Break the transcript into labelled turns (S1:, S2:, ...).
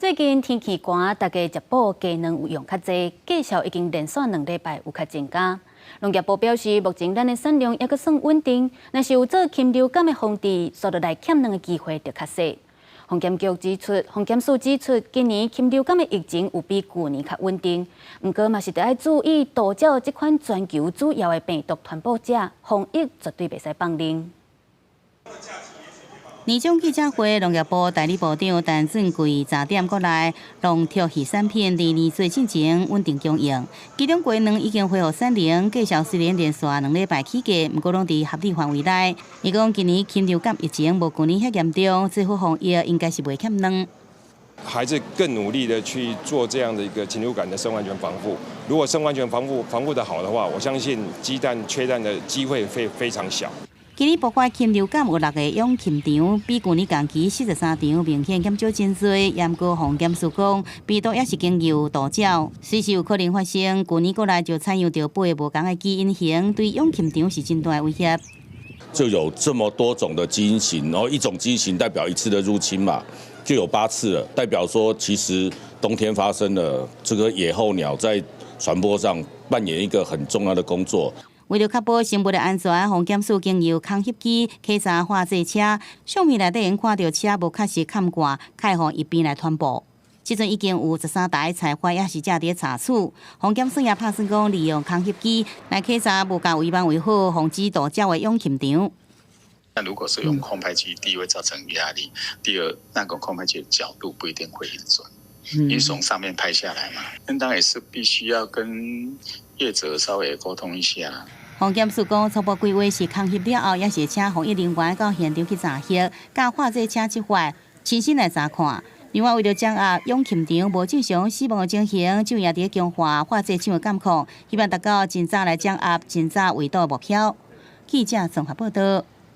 S1: 最近天氣寒，大家食補雞卵有用較濟，價數已經連續2禮拜有較增加。農業部表示，目前咱的產量猶閣算穩定，若是有做禽流感的防治，紲落來欠卵的機會就較細。防檢局指出，防檢署指出，今年禽流感的疫情有比舊年較穩定，毋過嘛是著愛注意渡鳥這款全球主要的病毒傳播者，防疫絕對袂使放任。
S2: 年終記者會，農業部代理部長陳俊貴查點國內農畜漁產品佇年底進前穩定供應，其中雞卵已經恢復產能，價數雖然連續2禮拜起價，毋過攏佇合理範圍內。伊講今年禽流感疫情無舊年遐嚴重，做好防疫應該是袂欠卵。
S3: 還是更努力的去做這樣的一個禽流感的生物安全防護。如果生物安全防護得好的話，我相信雞蛋缺蛋的機會會非常小。
S2: 今年爆發禽流感有六个養禽場，比舊年同期43場明顯減少真濟。毋過防檢署講，病毒也是經由渡鳥，隨時有可能發生。舊年國內就採用著八个無仝的基因型，對養禽場是真大的威脅。
S4: 就有這麼多種的基因型，然後一種基因型代表一次的入侵嘛，就有八次了，代表說其實冬天發生了，這個野候鳥在傳播上扮演一個很重要的工作。
S2: 為著確保生物的安全，防檢署經由空翕機檢查化劑車，相片內底會看著車無確實崁蓋，開放一邊來傳播。這陣已經有13台採罰，也是正佇查處。防檢署也拍算講，利用空翕機來檢查無共圍網圍好，防止渡鳥的養禽場。
S5: 那如果是用空拍機，第一會造成壓力，第二那個空拍機的角度不一定會很準，因為從上面拍下來嘛。那當然也是必須要跟業者稍微溝通一下。
S2: 防檢署講，初步規劃是空翕了後，也是請防疫人員到現場去查核，共化劑車執法，親身來查看。另外，為著掌握養禽場無正常死亡的情形，就也佇強化化劑廠的監控，希望達到盡早來掌握、盡早圍堵的目標。記者綜合報道。